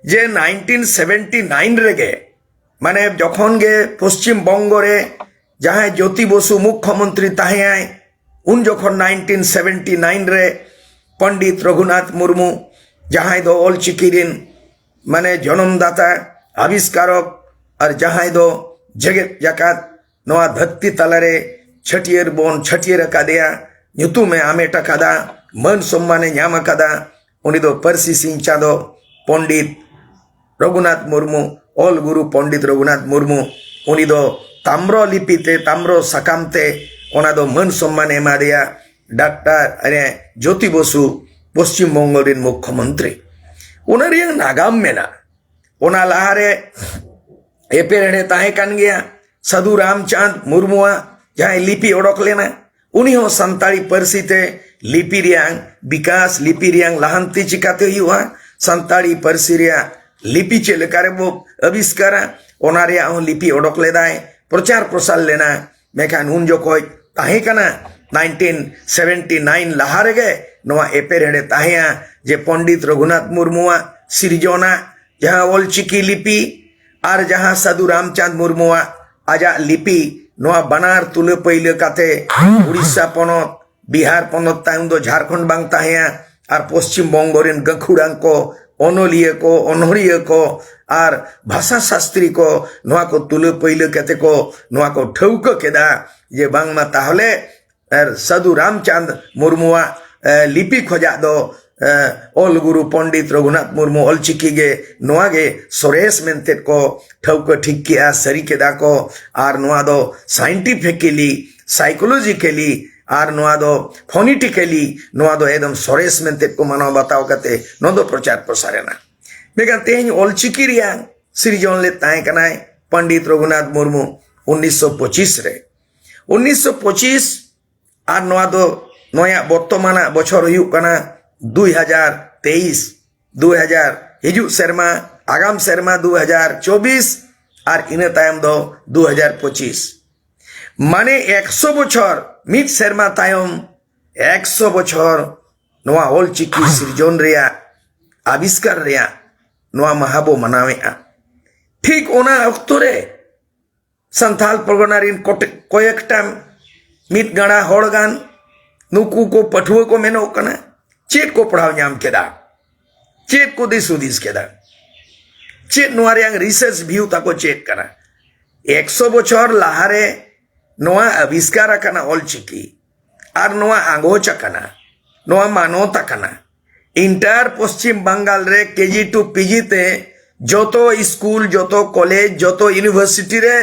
ᱡᱮ ᱱᱟᱭᱤᱱᱴᱤᱱ ᱥᱮᱵᱷᱮᱱᱴᱤ ᱱᱟᱭᱤᱱ ᱨᱮᱜᱮ, ᱢᱟᱱᱮ ᱡᱚᱠᱷᱚᱱ ᱜᱮ ᱯᱚᱥᱪᱤᱢ ᱵᱚᱝᱜᱚ ᱨᱮ ᱡᱟᱦᱟᱸᱭ ᱡᱳᱛᱤ ᱵᱚᱥᱩ ᱢᱩᱠᱷᱚᱢᱚᱱᱛᱨᱤ ᱛᱟᱦᱮᱸᱭᱟᱭ, ᱩᱱ ᱡᱚᱠᱷᱚᱱ ᱱᱟᱭᱤᱱᱴᱤᱱ ᱥᱮᱵᱷᱮᱱᱴᱤ ᱱᱟᱭᱤᱱ ᱨᱮ ᱯᱚᱱᱰᱤᱛ ᱨᱚᱜᱷᱩᱱᱟᱛᱷ ᱢᱩᱨᱢᱩ, ᱡᱟᱦᱟᱸᱭ ᱫᱚ ᱚᱞ ᱪᱤᱠᱤ ᱨᱤᱱ ᱢᱟᱱᱮ ᱡᱚᱱᱚᱢ ᱫᱟᱛᱟ, ᱟᱵᱤᱥᱠᱟᱨᱚᱠ, ᱟᱨ ᱡᱟᱦᱟᱸᱭ ᱫᱚ ᱡᱮᱜᱮᱛ ᱡᱟᱠᱟᱛ ᱱᱚᱣᱟ ᱫᱷᱟᱹᱨᱛᱤ ᱛᱟᱞᱟᱨᱮ ᱪᱷᱟᱹᱴᱭᱟᱹᱨ ᱵᱚᱱ ᱪᱷᱟᱹᱴᱭᱟᱹᱨ ᱟᱠᱟᱫᱮᱭᱟ, ᱧᱩᱛᱩᱢᱮ ᱟᱢᱮᱴ ᱟᱠᱟᱫᱟ, ᱢᱟᱹᱱ ᱥᱚᱢᱢᱟᱱᱮ ᱧᱟᱢ ᱟᱠᱟᱫᱟ, ᱩᱱᱤ ᱫᱚ ᱯᱟᱹᱨᱥᱤ ᱥᱤᱧ ᱪᱟᱸᱫᱚ ᱯᱚᱱᱰᱤᱛ ᱨᱚᱜᱷᱩᱱᱟᱛᱷ ᱢᱩᱨᱢᱩ, ᱚᱞ ᱜᱩᱨᱩ ᱯᱚᱱᱰᱤᱛ ᱨᱚᱜᱷᱩᱱᱟᱛᱷ ᱢᱩᱨᱢᱩ, ᱩᱱᱤ ᱫᱚ ᱛᱟᱢᱨᱚ ᱞᱤᱯᱤ ᱛᱮ, ᱛᱟᱢᱨᱚ ᱥᱟᱠᱟᱢ ᱛᱮ ᱚᱱᱟ ᱫᱚ ᱢᱟᱹᱱ ᱥᱚᱢᱢᱟᱱᱮ ᱮᱢᱟᱫᱮᱭᱟ᱾ ᱰᱟᱠᱛᱟᱨ, ᱟᱨᱮ, ᱡᱳᱛᱤ ᱵᱚᱥᱩ, ᱯᱚᱥᱪᱤᱢ ᱵᱚᱝᱜᱚ ᱨᱤᱱ ᱢᱩᱠᱷᱭᱚᱢᱚᱱᱛᱨᱤ᱾ ᱚᱱᱟ ᱨᱮᱭᱟᱜ ᱱᱟᱜᱟᱢ ᱢᱮᱱᱟᱜᱼᱟ᱾ ᱚᱱᱟ ᱞᱟᱦᱟᱨᱮ ᱮᱯᱮᱨᱦᱮᱸᱰᱮ ᱛᱟᱦᱮᱸ ᱠᱟᱱ ᱜᱮᱭᱟ᱾ ᱥᱟᱹᱫᱷᱩ ᱨᱟᱢᱪᱟᱸᱫᱽ ᱢᱩᱨᱢᱩᱣᱟᱜ ᱡᱟᱦᱟᱸᱭ ᱞᱤᱯᱤ ᱚᱰᱚᱠ ᱞᱮᱱᱟ, ᱩᱱᱤ ᱦᱚᱸ ᱥᱟᱱᱛᱟᱲᱤ ᱯᱟᱹᱨᱥᱤ ᱛᱮ ᱞᱤᱯᱤ ᱨᱮᱭᱟᱝ ᱵᱤᱠᱟᱥ, ᱞᱤᱯᱤ ᱨᱮᱭᱟᱝ ᱞᱟᱦᱟᱱᱛᱤ ᱪᱤᱠᱟᱛᱮ ᱦᱩᱭᱩᱜᱼᱟ, ᱥᱟᱱᱛᱟᱲᱤ ᱯᱟᱹᱨᱥᱤ ᱨᱮᱭᱟᱜ ᱞᱤᱯᱤ ᱪᱮᱫ ᱞᱮᱠᱟ ᱨᱮᱵᱚ ᱟᱵᱤᱥᱠᱟᱨᱟ, ᱚᱱᱟ ᱨᱮᱭᱟᱜ ᱦᱚᱸ ᱞᱤᱯᱤ ᱚᱰᱚᱠ ᱞᱮᱫᱟᱭ, ᱯᱨᱚᱪᱟᱨ ᱯᱨᱚᱥᱟᱨ ᱞᱮᱱᱟ᱾ ᱢᱮᱱᱠᱷᱟᱱ ᱩᱱ ᱡᱚᱠᱷᱚᱡ ᱛᱟᱦᱮᱸ ᱠᱟᱱᱟ, ᱱᱟᱭᱤᱱᱴᱤᱱ ᱥᱮᱵᱷᱮᱱᱴᱤ ᱱᱟᱭᱤᱱ ᱞᱟᱦᱟ ᱨᱮᱜᱮ ᱱᱚᱣᱟ ᱮᱯᱮᱨᱦᱮᱸᱰᱮ ᱛᱟᱦᱮᱸᱭᱟ ᱡᱮ ᱯᱚᱱᱰᱤᱛ ᱨᱚᱜᱷᱩᱱᱟᱛᱷ ᱢᱩᱨᱢᱩᱣᱟᱜ ᱥᱤᱨᱡᱚᱱᱟᱜ ᱡᱟᱦᱟᱸ ᱚᱞᱪᱤᱠᱤ ᱞᱤᱯᱤ ᱟᱨ ᱡᱟᱦᱟᱸ ᱥᱟᱹᱫᱷᱩ ᱨᱟᱢᱪᱟᱸᱫᱽ ᱢᱩᱨᱢᱩᱣᱟᱜ ᱟᱡᱟᱜ ᱞᱤᱯᱤ, ᱱᱚᱣᱟ ᱵᱟᱱᱟᱨ ᱛᱩᱞᱟᱹ ᱯᱟᱹᱭᱞᱟᱹ ᱠᱟᱛᱮ ᱩᱲᱤᱥᱥᱟ ᱯᱚᱱᱚᱛ, ᱵᱤᱦᱟᱨ ᱯᱚᱱᱚᱛ, ᱛᱟᱭᱚᱢ ᱫᱚ ᱡᱷᱟᱲᱠᱷᱚᱸᱰ ᱵᱟᱝ ᱛᱟᱦᱮᱸᱭᱟ, ᱟᱨ ᱯᱚᱥᱪᱤᱢ ᱵᱚᱝᱜᱚ ᱨᱮᱱ ᱜᱟᱹᱠᱷᱩᱲᱟᱱ ᱠᱚ, ᱚᱱᱚᱞᱤᱭᱟᱹ ᱠᱚ, ᱚᱱᱚᱲᱦᱤᱭᱟᱹ ᱠᱚ ᱟᱨ ᱵᱷᱟᱥᱟ ᱥᱟᱥᱛᱨᱤ ᱠᱚ ᱱᱚᱣᱟ ᱠᱚ ᱛᱩᱞᱟᱹ ᱯᱟᱹᱭᱞᱟᱹ ᱠᱟᱛᱮ ᱠᱚ ᱱᱚᱣᱟ ᱠᱚ ᱴᱷᱟᱹᱣᱠᱟᱹ ᱠᱮᱫᱟ ᱡᱮ ᱵᱟᱝᱢᱟ ᱛᱟᱦᱚᱞᱮ ᱟᱨ ᱥᱟᱹᱫᱷᱩ ᱨᱟᱢᱪᱟᱸᱫᱽ ᱢᱩᱨᱢᱩᱣᱟᱜ, ᱮ, ᱞᱤᱯᱤ ᱠᱷᱚᱡᱟᱜ ᱫᱚ, ᱮ, ᱚᱞ ᱜᱩᱨᱩ ᱯᱚᱱᱰᱤᱛ ᱨᱚᱜᱷᱩᱱᱟᱛᱷ ᱢᱩᱨᱢᱩ ᱚᱞᱪᱤᱠᱤ ᱜᱮ, ᱱᱚᱣᱟ ᱜᱮ ᱥᱚᱨᱮᱥ ᱢᱮᱱᱛᱮ ᱠᱚ ᱴᱷᱟᱹᱣᱠᱟᱹ ᱴᱷᱤᱠ ᱠᱮᱜᱼᱟ, ᱥᱟᱹᱨᱤ ᱠᱮᱫᱟ ᱠᱚ᱾ ᱟᱨ ᱱᱚᱣᱟ ᱫᱚ scientifically, psychologically, ᱟᱨ ᱱᱚᱣᱟ ᱫᱚ phonetically, ᱱᱚᱣᱟ ᱫᱚ ᱮᱠᱫᱚᱢ ᱥᱚᱨᱮᱥ ᱢᱮᱱᱛᱮ ᱠᱚ ᱢᱟᱱᱟᱣ ᱵᱟᱛᱟᱣ ᱠᱟᱛᱮ ᱱᱚᱣᱟ ᱫᱚ ᱯᱨᱚᱪᱟᱨ ᱯᱨᱚᱥᱟᱨ ᱮᱱᱟ᱾ ᱢᱮᱱᱠᱷᱟᱱ ᱛᱮᱦᱮᱧ ᱚᱞᱪᱤᱠᱤ ᱨᱮᱭᱟᱜ ᱥᱤᱨᱡᱚᱱ ᱞᱮᱫ ᱛᱟᱦᱮᱸ ᱠᱟᱱᱟᱭ ᱯᱚᱱᱰᱤᱛ ᱨᱚᱜᱷᱩᱱᱟᱛᱷ ᱢᱩᱨᱢᱩ ᱩᱱᱤᱥᱥᱚ ᱯᱚᱸᱪᱤᱥ ᱨᱮ᱾ ᱩᱱᱤᱥᱥᱚ ᱯᱚᱸᱪᱤᱥ ᱟᱨ ᱱᱚᱣᱟ ᱫᱚ ᱱᱚᱣᱟᱜ ᱵᱚᱨᱛᱚᱢᱟᱱᱟᱜ ᱵᱚᱪᱷᱚᱨ ᱦᱩᱭᱩᱜ ᱠᱟᱱᱟ ᱫᱩᱭ ᱦᱟᱡᱟᱨ ᱛᱮᱭᱤᱥ, ᱫᱩᱭ ᱦᱟᱡᱟᱨ, ᱦᱤᱡᱩᱜ ᱥᱮᱨᱢᱟ, ᱟᱜᱟᱢ ᱥᱮᱨᱢᱟ ᱫᱩ ᱦᱟᱡᱟᱨ ᱪᱚᱵᱵᱤᱥ, ᱟᱨ ᱤᱱᱟᱹ ᱛᱟᱭᱚᱢ ᱫᱚ ᱫᱩ ᱦᱟᱡᱟᱨ ᱯᱚᱸᱪᱤᱥ᱾ ᱢᱟᱱᱮ ᱮᱠᱥᱚ ᱵᱚᱪᱷᱚᱨ, ᱢᱤᱫ ᱥᱮᱨᱢᱟ ᱛᱟᱭᱚᱢ ᱮᱠᱥᱚ ᱵᱚᱪᱷᱚᱨ ᱱᱚᱣᱟ ᱚᱞᱪᱤᱠᱤ ᱥᱤᱨᱡᱚᱱ ᱨᱮᱭᱟᱜ, ᱟᱵᱤᱥᱠᱟᱨ ᱨᱮᱭᱟᱜ ᱱᱚᱣᱟ ᱢᱟᱦᱟ ᱵᱚ ᱢᱟᱱᱟᱣᱮᱫᱼᱟ᱾ ᱴᱷᱤᱠ ᱚᱱᱟ ᱚᱠᱛᱚ ᱨᱮ ᱥᱟᱱᱛᱟᱞ ᱯᱚᱨᱜᱚᱱᱟ ᱨᱮᱱ ᱠᱚᱴᱮ-, ᱠᱚᱭᱮᱠᱴᱟ ᱢᱤᱫ ᱜᱟᱬᱟ ᱦᱚᱲ ᱜᱟᱱ, ᱱᱩᱠᱩ ᱠᱚ ᱯᱟᱹᱴᱷᱩᱣᱟᱹ ᱠᱚ ᱢᱮᱱᱚᱜ ᱠᱟᱱᱟ, ᱪᱮᱫ ᱠᱚ ᱯᱟᱲᱦᱟᱣ ᱧᱟᱢ ᱠᱮᱫᱟ, ᱪᱮᱫ ᱠᱚ ᱫᱤᱥ ᱦᱩᱫᱤᱥ ᱠᱮᱫᱟ, ᱪᱮᱫ ᱱᱚᱣᱟ ᱨᱮᱭᱟᱝ research view ᱛᱟᱠᱚ ᱪᱮᱫ ᱠᱟᱱᱟ? ᱮᱠᱥᱚ ᱵᱚᱪᱷᱚᱨ ᱞᱟᱦᱟᱨᱮ ᱱᱚᱣᱟ ᱟᱵᱤᱥᱠᱟᱨ ᱟᱠᱟᱱᱟ ᱚᱞᱪᱤᱠᱤ, ᱟᱨ ᱱᱚᱣᱟ ᱟᱸᱜᱚᱪ ᱟᱠᱟᱱᱟ, ᱱᱚᱣᱟ ᱢᱟᱱᱚᱛ ᱟᱠᱟᱱᱟ᱾ Entire ᱯᱚᱥᱪᱤᱢ ᱵᱟᱝᱜᱟᱞ ᱨᱮ ᱠᱮᱡᱤ ᱴᱩ ᱯᱤᱡᱤ ᱛᱮ ᱡᱚᱛᱚ ᱥᱠᱩᱞ, ᱡᱚᱛᱚ ᱠᱚᱞᱮᱡᱽ, ᱡᱚᱛᱚ ᱤᱭᱩᱱᱤᱵᱷᱟᱨᱥᱤᱴᱤ ᱨᱮ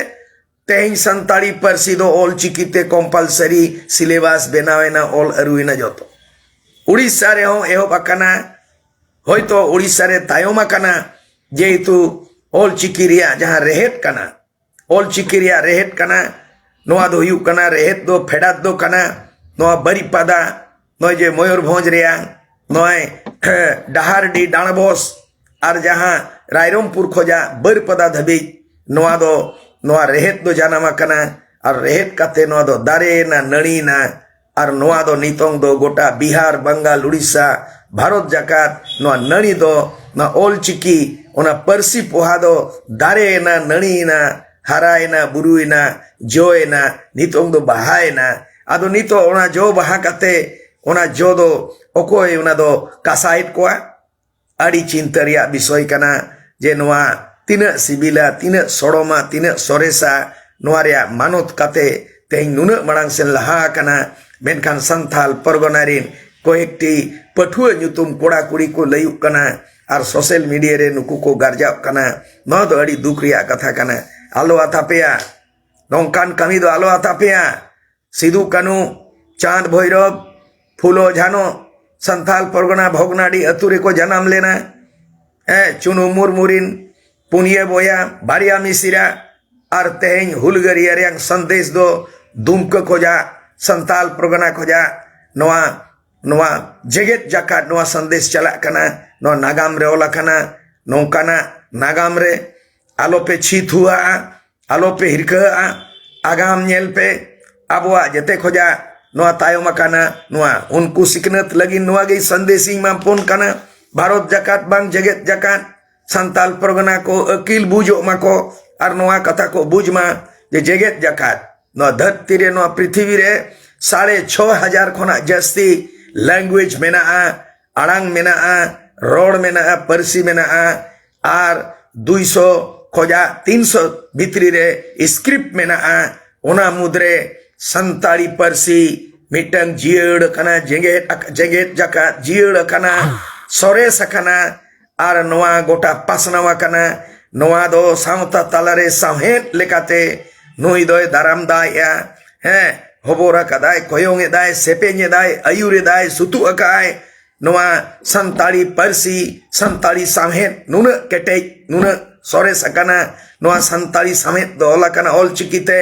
ᱛᱮᱦᱮᱧ ᱥᱟᱱᱛᱟᱲᱤ ᱯᱟᱹᱨᱥᱤ ᱫᱚ ᱚᱞ ᱪᱤᱠᱤ ᱛᱮ compulsory syllabus ᱵᱮᱱᱟᱣ ᱮᱱᱟ, ᱚᱞ ᱟᱹᱨᱩ ᱮᱱᱟ ᱡᱚᱛᱚ᱾ ᱩᱲᱤᱥᱥᱟ ᱨᱮᱦᱚᱸ ᱮᱦᱚᱵ ᱟᱠᱟᱱᱟ, ᱦᱚᱭᱛᱚ ᱳᱰᱤᱥᱟ ᱨᱮ ᱛᱟᱭᱚᱢ ᱟᱠᱟᱱᱟ, ᱡᱮᱦᱮᱛᱩ ᱚᱞ ᱪᱤᱠᱤ ᱨᱮᱭᱟᱜ ᱡᱟᱦᱟᱸ ᱨᱮᱦᱮᱫ ᱠᱟᱱᱟ, ᱚᱞ ᱪᱤᱠᱤ ᱨᱮᱭᱟᱜ ᱨᱮᱦᱮᱫ ᱠᱟᱱᱟ, ᱱᱚᱣᱟ ᱫᱚ ᱦᱩᱭᱩᱜ ᱠᱟᱱᱟ, ᱨᱮᱦᱮᱫ ᱫᱚ ᱯᱷᱮᱰᱟᱛ ᱫᱚ ᱠᱟᱱᱟ ᱱᱚᱣᱟ ᱵᱟᱨᱤᱯᱟᱫᱟ, ᱱᱚᱜᱼᱚᱭ ᱡᱮ ᱢᱚᱭᱩᱨᱵᱷᱚᱸᱡᱽ ᱨᱮᱭᱟᱜ ᱱᱚᱜᱼᱚᱭ ᱰᱟᱦᱟᱨᱰᱤ ᱰᱟᱸᱰᱵᱚᱥ ᱟᱨ ᱡᱟᱦᱟᱸ ᱨᱟᱭᱨᱚᱝᱯᱩᱨ ᱠᱷᱚᱱᱟᱜ ᱵᱟᱹᱨᱯᱟᱫᱟ ᱫᱷᱟᱹᱵᱤᱡ, ᱱᱚᱣᱟ ᱫᱚ, ᱱᱚᱣᱟ ᱨᱮᱦᱮᱫ ᱫᱚ ᱡᱟᱱᱟᱢ ᱟᱠᱟᱱᱟ᱾ ᱟᱨ ᱨᱮᱦᱮᱫ ᱠᱟᱛᱮ ᱱᱚᱣᱟ ᱫᱚ ᱫᱟᱨᱮᱭᱮᱱᱟ, ᱱᱟᱹᱲᱤᱭᱮᱱᱟ᱾ ᱟᱨ ᱱᱚᱣᱟ ᱫᱚ ᱱᱤᱛᱚᱝ ᱫᱚ ᱜᱚᱴᱟ ᱵᱤᱦᱟᱨ, ᱵᱟᱝᱜᱟᱞ, ᱩᱲᱤᱥᱥᱟ, ᱵᱷᱟᱨᱚᱛ ᱡᱟᱠᱟᱛ, ᱱᱚᱣᱟ ᱱᱟᱹᱲᱤ ᱫᱚ, ᱱᱚᱣᱟ ᱚᱞ ᱪᱤᱠᱤ, ᱚᱱᱟ ᱯᱟᱹᱨᱥᱤ ᱯᱚᱦᱟ ᱫᱚ ᱫᱟᱨᱮᱭᱮᱱᱟ, ᱱᱟᱹᱲᱤᱭᱮᱱᱟ, ᱦᱟᱨᱟᱭᱮᱱᱟ, ᱵᱩᱨᱩᱭᱮᱱᱟ, ᱡᱚᱭᱮᱱᱟ, ᱱᱤᱛᱚᱝ ᱫᱚ ᱵᱟᱦᱟᱭᱮᱱᱟ᱾ ᱟᱫᱚ ᱱᱤᱛᱚᱜ ᱚᱱᱟ ᱡᱚ ᱵᱟᱦᱟ ᱠᱟᱛᱮ, ᱚᱱᱟ ᱡᱚ ᱫᱚ ᱚᱠᱚᱭ ᱚᱱᱟ ᱫᱚ ᱠᱟᱥᱟᱭᱮᱫ ᱠᱚᱣᱟ? ᱟᱹᱰᱤ ᱪᱤᱱᱛᱟᱹ ᱨᱮᱭᱟᱜ ᱵᱤᱥᱚᱭ ᱠᱟᱱᱟ ᱡᱮ ᱱᱚᱣᱟ ᱛᱤᱱᱟᱹᱜ ᱥᱤᱵᱤᱞᱟ, ᱛᱤᱱᱟᱹᱜ ᱥᱚᱲᱚᱢᱟ, ᱛᱤᱱᱟᱹᱜ ᱥᱚᱨᱮᱥᱟ, ᱱᱚᱣᱟ ᱨᱮᱭᱟᱜ ᱢᱟᱱᱚᱛ ᱠᱟᱛᱮ ᱛᱮᱦᱮᱧ ᱱᱩᱱᱟᱹᱜ ᱢᱟᱲᱟᱝ ᱥᱮᱱ ᱞᱟᱦᱟ ᱟᱠᱟᱱᱟ᱾ ᱢᱮᱱᱠᱷᱟᱱ ᱥᱟᱱᱛᱟᱞ ᱯᱚᱨᱜᱚᱱᱟ ᱨᱤᱱ ᱠᱚᱭᱮᱠᱴᱤ ᱯᱟᱹᱴᱷᱩᱣᱟᱹ ᱧᱩᱛᱩᱢ ᱠᱚᱲᱟ ᱠᱩᱲᱤ ᱠᱚ ᱞᱟᱹᱭᱩᱜ ᱠᱟᱱᱟ ᱟᱨ ᱥᱳᱥᱟᱞ ᱢᱤᱰᱤᱭᱟ ᱨᱮ ᱱᱩᱠᱩ ᱠᱚ ᱜᱟᱨᱡᱟᱜ ᱠᱟᱱᱟ᱾ ᱱᱚᱣᱟ ᱫᱚ ᱟᱹᱰᱤ ᱫᱩᱠ ᱨᱮᱭᱟᱜ ᱠᱟᱛᱷᱟ ᱠᱟᱱᱟ᱾ ᱟᱞᱚ ᱟᱛᱟᱯᱮᱭᱟ, ᱱᱚᱝᱠᱟᱱ ᱠᱟᱹᱢᱤ ᱫᱚ ᱟᱞᱚ ᱟᱛᱟᱯᱮᱭᱟ᱾ ᱥᱤᱫᱩ ᱠᱟᱹᱱᱩ, ᱪᱟᱸᱫᱽ ᱵᱷᱳᱭᱨᱚᱵ, ᱯᱷᱩᱞᱳ ᱡᱷᱟᱱᱚ ᱥᱟᱱᱛᱟᱞ ᱯᱚᱨᱜᱚᱱᱟ ᱵᱷᱚᱜᱽᱱᱟᱰᱤ ᱟᱹᱛᱩ ᱨᱮᱠᱚ ᱡᱟᱱᱟᱢ ᱞᱮᱱᱟ᱾ ᱦᱮᱸ, ᱪᱩᱱᱩ ᱢᱩᱨᱢᱩ ᱨᱤᱱ ᱯᱩᱱᱭᱟᱹ ᱵᱚᱭᱟ, ᱵᱟᱨᱭᱟ ᱢᱤᱥᱤᱨᱟ᱾ ᱟᱨ ᱛᱮᱦᱮᱧ ᱦᱩᱞᱜᱟᱹᱨᱤᱭᱟᱹ ᱨᱮᱭᱟᱜ ᱥᱟᱸᱫᱮᱥ ᱫᱚ ᱫᱩᱢᱠᱟᱹ ᱠᱷᱚᱱᱟᱜ, ᱥᱟᱱᱛᱟᱞ ᱯᱚᱨᱜᱚᱱᱟ ᱠᱷᱚᱱᱟᱜ ᱱᱚᱣᱟ, ᱱᱚᱣᱟ ᱡᱮᱜᱮᱛ ᱡᱟᱠᱟᱛ ᱱᱚᱣᱟ ᱥᱟᱸᱫᱮᱥ ᱪᱟᱞᱟᱜ ᱠᱟᱱᱟ᱾ ᱱᱚᱣᱟ ᱱᱟᱜᱟᱢ ᱨᱮ ᱚᱞ ᱟᱠᱟᱱᱟ᱾ ᱱᱚᱝᱠᱟᱱᱟᱜ ᱱᱟᱜᱟᱢ ᱨᱮ ᱟᱞᱚᱯᱮ ᱪᱷᱤ ᱛᱷᱩᱣᱟᱜᱼᱟ, ᱟᱞᱚᱯᱮ ᱦᱤᱨᱠᱟᱹᱣᱟᱜᱼᱟ᱾ ᱟᱜᱟᱢ ᱧᱮᱞ ᱯᱮ, ᱟᱵᱚᱣᱟᱜ ᱡᱮᱛᱮ ᱠᱷᱚᱱᱟᱜ ᱱᱚᱣᱟ ᱛᱟᱭᱚᱢ ᱟᱠᱟᱱᱟ ᱱᱚᱣᱟ᱾ ᱩᱱᱠᱩ ᱥᱤᱠᱷᱱᱟᱹᱛ ᱞᱟᱹᱜᱤᱫ ᱱᱚᱣᱟ ᱜᱮ ᱥᱟᱸᱫᱮᱥ ᱤᱧ ᱮᱢᱟ ᱵᱚᱱ ᱠᱟᱱᱟ᱾ ᱵᱷᱟᱨᱚᱛ ᱡᱟᱠᱟᱛ ᱵᱟᱝ ᱡᱮᱜᱮᱛ ᱡᱟᱠᱟᱛ, ᱥᱟᱱᱛᱟᱞ ᱯᱚᱨᱜᱟᱱᱟ ᱠᱚ ᱟᱹᱠᱤᱞ ᱵᱩᱡᱚᱜ ᱢᱟᱠᱚ᱾ ᱟᱨ ᱱᱚᱣᱟ ᱠᱟᱛᱷᱟ ᱠᱚ ᱵᱩᱡᱽ ᱢᱟ ᱡᱮ ᱡᱮᱜᱮᱛ ᱡᱟᱠᱟᱛ, ᱱᱚᱣᱟ ᱫᱷᱟᱹᱨᱛᱤ ᱨᱮ, ᱱᱚᱣᱟ ᱯᱨᱤᱛᱷᱤᱵᱤ ᱨᱮ ᱥᱟᱲᱮ ᱪᱷᱚ ᱦᱟᱡᱟᱨ ᱠᱷᱚᱱᱟᱜ ᱡᱟᱹᱥᱛᱤ language ᱢᱮᱱᱟᱜᱼᱟ, ᱟᱲᱟᱝ ᱢᱮᱱᱟᱜᱼᱟ, ᱨᱚᱲ ᱢᱮᱱᱟᱜᱼᱟ, ᱯᱟᱹᱨᱥᱤ ᱢᱮᱱᱟᱜᱼᱟ᱾ ᱟᱨ ᱫᱩᱭᱥᱚ ᱠᱷᱚᱱᱟᱜ ᱛᱤᱱᱥᱚ ᱵᱷᱤᱛᱨᱤ ᱨᱮ script ᱢᱮᱱᱟᱜᱼᱟ᱾ ᱚᱱᱟ ᱢᱩᱫᱽᱨᱮ ᱥᱟᱱᱛᱟᱲᱤ ᱯᱟᱹᱨᱥᱤ ᱢᱤᱫᱴᱟᱝ ᱡᱤᱭᱟᱹᱲ ᱟᱠᱟᱱᱟ, ᱡᱮᱜᱮᱛ ᱟᱠ-, ᱡᱮᱜᱮᱛ ᱡᱟᱠᱟᱛ ᱡᱤᱭᱟᱹᱲ ᱟᱠᱟᱱᱟ, ᱥᱚᱨᱮᱥ ᱟᱠᱟᱱᱟ᱾ ᱟᱨ ᱱᱚᱣᱟ ᱜᱚᱴᱟ ᱯᱟᱥᱱᱟᱣ ᱟᱠᱟᱱᱟ᱾ ᱱᱚᱣᱟ ᱫᱚ ᱥᱟᱶᱛᱟ ᱛᱟᱞᱟᱨᱮ ᱥᱟᱶᱦᱮᱫ ᱞᱮᱠᱟᱛᱮ ᱱᱩᱭ ᱫᱚᱭ ᱫᱟᱨᱟᱢ ᱫᱟᱭᱮᱜᱼᱟ᱾ ᱦᱮᱸ, ᱦᱚᱵᱚᱨ ᱟᱠᱟᱫᱟᱭ, ᱠᱚᱭᱚᱝ ᱮᱫᱟᱭ, ᱥᱮᱯᱮᱧ ᱮᱫᱟᱭ, ᱟᱹᱭᱩᱨ ᱮᱫᱟᱭ, ᱥᱩᱛᱩᱜ ᱟᱠᱟᱫᱟᱭ᱾ ᱱᱚᱣᱟ ᱥᱟᱱᱛᱟᱲᱤ ᱯᱟᱹᱨᱥᱤ, ᱥᱟᱱᱛᱟᱲᱤ ᱥᱟᱶᱦᱮᱫ ᱱᱩᱱᱟᱹᱜ ᱠᱮᱴᱮᱡ, ᱱᱩᱱᱟᱹᱜ ᱥᱚᱨᱮᱥ ᱟᱠᱟᱱᱟ, ᱱᱚᱣᱟ ᱥᱟᱱᱛᱟᱲᱤ ᱥᱟᱶᱦᱮᱫ ᱫᱚ ᱚᱞ ᱟᱠᱟᱱᱟ ᱚᱞᱪᱤᱠᱤ ᱛᱮ,